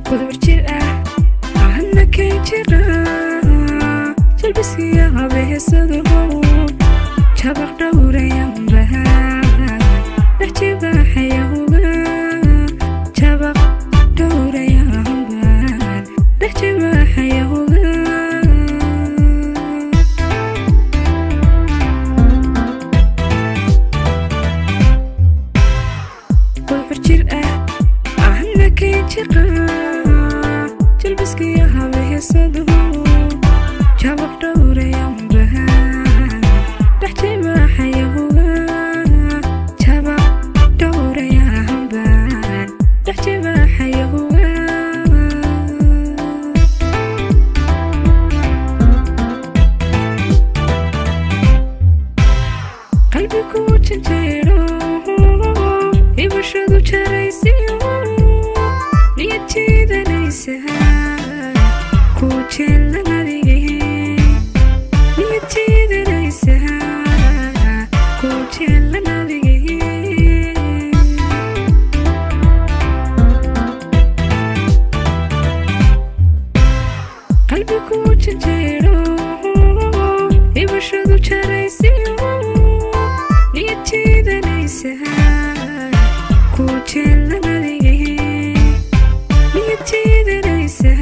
Qudur jir ah ahna kay jira jalbiskiya habeesadu jabaq dhowrayanbaha dhex jibaaxayawga jabaq dhowrayanbaan dhex jibaaxayawga. Qudur jir ah ahna kay jira jalbiskiya habeesadu jabaq dhowrayanbaha dhex jibaaxayawga jabaq dhowrayanbaan dhex jibaaxayawga. Qalbigu janjeero ibashadu jaraysiyo niyad jiidanaysa ku jeelan adige niyad jiidanaysa ku jeelan adige. Qalbigu janjeero ibashadu jaraysiyo niyad jiidanaysa ku jeelan adige niyad jiidanaysa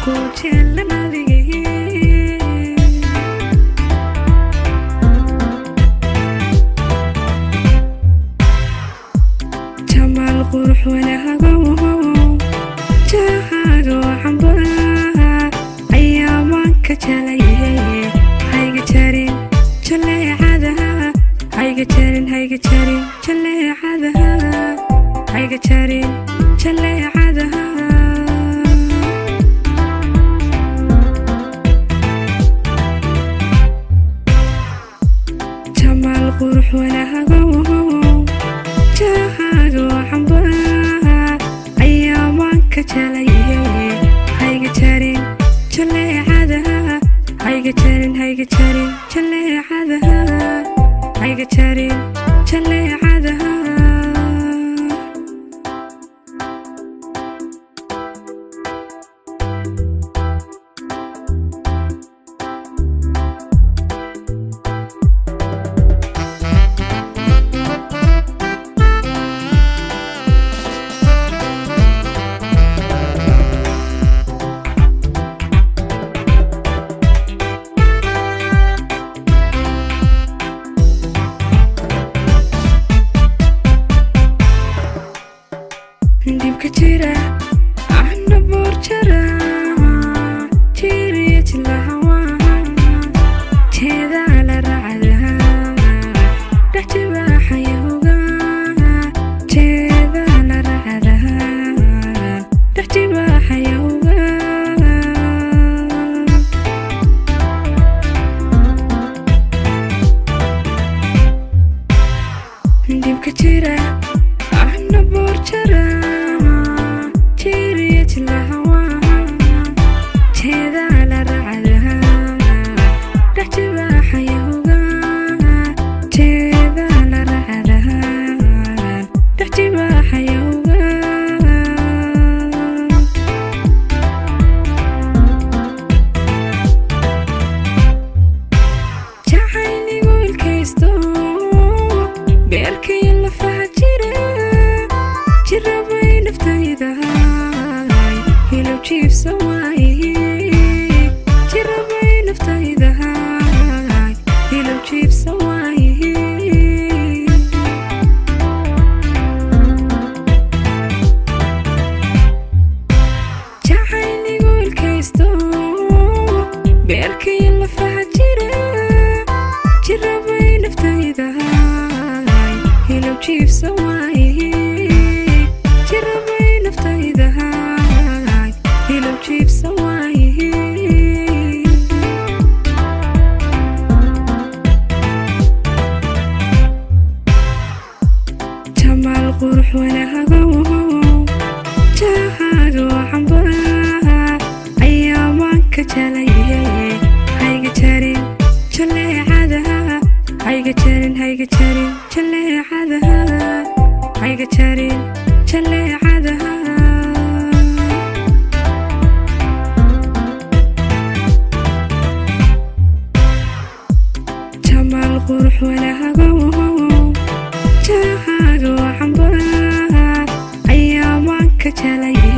ku jeelan adige. Jamaal qurux wanaago jahaago camba ayaamaan ka jalaye hayga jarin jaleecada hayga jarin hayga jarin jaleecada hayga jarin jaleecada. Jamaal qurux wanaago jahaago camba ayaamaan ka jalaye hayga jarin jaleecada hayga jarin hayga jarin jaleecada hayga jarin jaleecada. Dhibka jira ahna boor jara jiriya jilahawa jeedaa la racda dhex jibaaxayawga jeedaa la racda dhex jibaaxayawga. Dhibka jira ahna boor jara jiriya jilahawa jeedaa la racda dhex jibaaxayawga jeedaa la racda dhex jibaaxayawga. Jacayligu ilkaysto beerkay lafaha jira jirabay naftaydahay hilow jiibsa waaye jirabay naftaydahay hilow jiibsa waaye. Jacayligu ilkaysto beerkay lafaha jira jirabay naftaydahay hilow jiibsa waaye jirabay naftaydahay hilow jiibsa waaye. Jamaal qurux wanaago jahaago camba ayaamaan ka jalaye hayga jarin jaleecada hayga jarin hayga jarin jaleecada hayga jarin jaleecada. Ka jelaye.